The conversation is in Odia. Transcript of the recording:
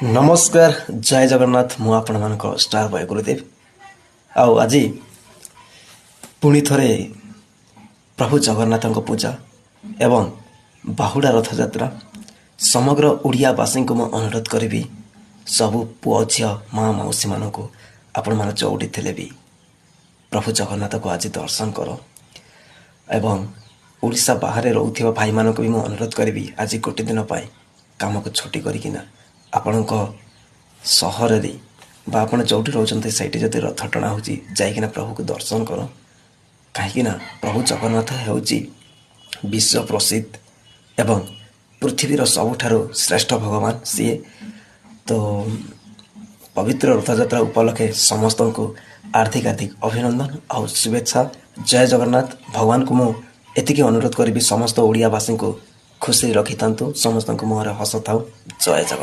ନମସ୍କାର, ଜୟ ଜଗନ୍ନାଥ। ମୁଁ ଆପଣମାନଙ୍କ ଷ୍ଟାର ବୟ ଗୁରୁଦେବ। ଆଉ ଆଜି ପୁଣି ଥରେ ପ୍ରଭୁ ଜଗନ୍ନାଥଙ୍କ ପୂଜା ଏବଂ ବାହୁଡ଼ା ରଥଯାତ୍ରା। ସମଗ୍ର ଓଡ଼ିଆବାସୀଙ୍କୁ ମୁଁ ଅନୁରୋଧ କରିବି, ସବୁ ପୁଅ, ଝିଅ, ମା, ମାଉସୀମାନଙ୍କୁ, ଆପଣମାନେ ଯେଉଁଠି ଥିଲେ ବି ପ୍ରଭୁ ଜଗନ୍ନାଥକୁ ଆଜି ଦର୍ଶନ କର। ଏବଂ ଓଡ଼ିଶା ବାହାରେ ରହୁଥିବା ଭାଇମାନଙ୍କୁ ବି ମୁଁ ଅନୁରୋଧ କରିବି, ଆଜି ଗୋଟେ ଦିନ ପାଇଁ କାମକୁ ଛୁଟି କରିକିନା ଆପଣଙ୍କ ସହରରେ ବା ଆପଣ ଯେଉଁଠି ରହୁଛନ୍ତି, ସେଇଠି ଯଦି ରଥ ଟଣା ହେଉଛି, ଯାଇକିନା ପ୍ରଭୁକୁ ଦର୍ଶନ କର। କାହିଁକିନା ପ୍ରଭୁ ଜଗନ୍ନାଥ ହେଉଛି ବିଶ୍ୱ ପ୍ରସିଦ୍ଧ ଏବଂ ପୃଥିବୀର ସବୁଠାରୁ ଶ୍ରେଷ୍ଠ ଭଗବାନ ସିଏ। ତ ପବିତ୍ର ରଥଯାତ୍ରା ଉପଲକ୍ଷେ ସମସ୍ତଙ୍କୁ ହାର୍ଦ୍ଦିକ ହାର୍ଦ୍ଦିକ ଅଭିନନ୍ଦନ ଆଉ ଶୁଭେଚ୍ଛା। ଜୟ ଜଗନ୍ନାଥ। ଭଗବାନଙ୍କୁ ମୁଁ ଏତିକି ଅନୁରୋଧ କରିବି, ସମସ୍ତ ଓଡ଼ିଆବାସୀଙ୍କୁ ଖୁସିରେ ରଖିଥାନ୍ତୁ, ସମସ୍ତଙ୍କ ମୁହଁରେ ହସ ଥାଉ। ଜୟ ଜଗନ୍ନାଥ।